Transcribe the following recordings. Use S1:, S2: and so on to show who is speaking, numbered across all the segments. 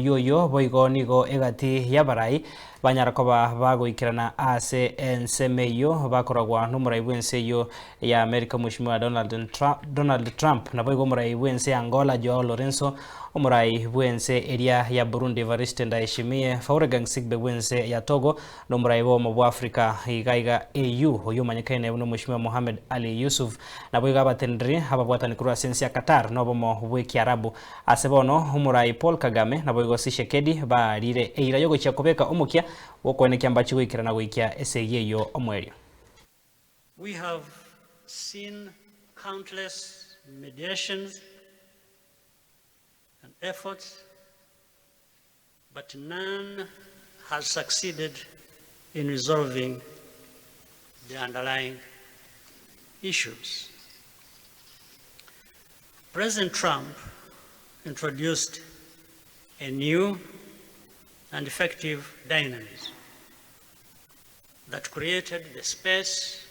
S1: Omoyio oyio boigo nigo egati y'abarai banyara koba bagoikerana ase ensemo eyio bakoragwa nomorai bw'ense eyio ya Amerika Mweshimiwa Donald Trump naboigo omorai bw'ense ya Angola Joao Lourenço, omorai bw'ense eria ya Burundi Evariste Ndayishimiye, Faure Gangsigbe bw'ense ya Togo na omorai bw'obomo bwa Africa iga iga AU oyio omanyekaine buna Omweshimiwa Mohamed Ali Yusuf naboigo abateneneri ababwatani korwa ase ense ya Qatar na obomo bw'Ekiarabu. Ase bono omorai Paul Kagame naboigo Tshisekedi baarire eira y'ogochia kobeka omokia bw'okoenekia mbachi goikerana goikia esegi eyio omoerio.
S2: We have seen countless mediations and efforts, but none has succeeded in resolving the underlying issues. President Trump introduced a new and effective dynamism that created the space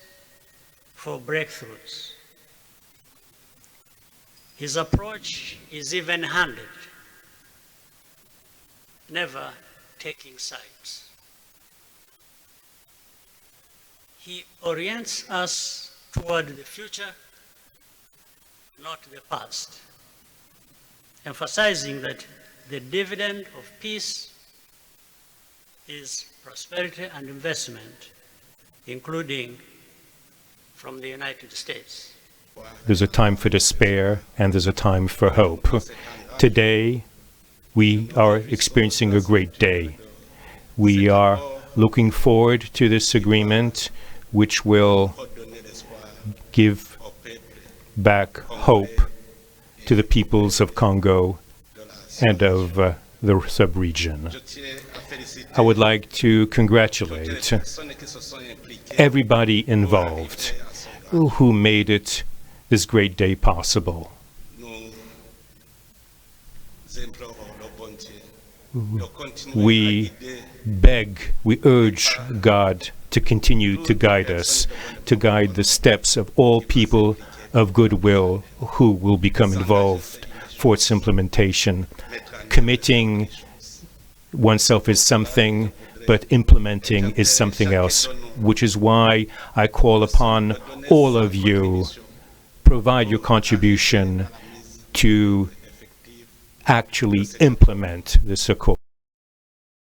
S2: for breakthroughs. His approach is even handed, never taking sides. He orients us toward the future, not the past, emphasizing that the dividend of peace is prosperity and investment, including from the United States.
S3: There's a time for despair and there's a time for hope. Today, we are experiencing a great day. We are looking forward to this agreement, which will give back hope to the peoples of Congo and of uh, the sub-region. I would like to congratulate everybody involved who made it this great day possible. We beg, we urge God to continue to guide us, to guide the steps of all people of goodwill who will become involved for its implementation. Committing oneself is something, but implementing is something else, which is why I call upon all of you, provide your contribution to actually implement this accord.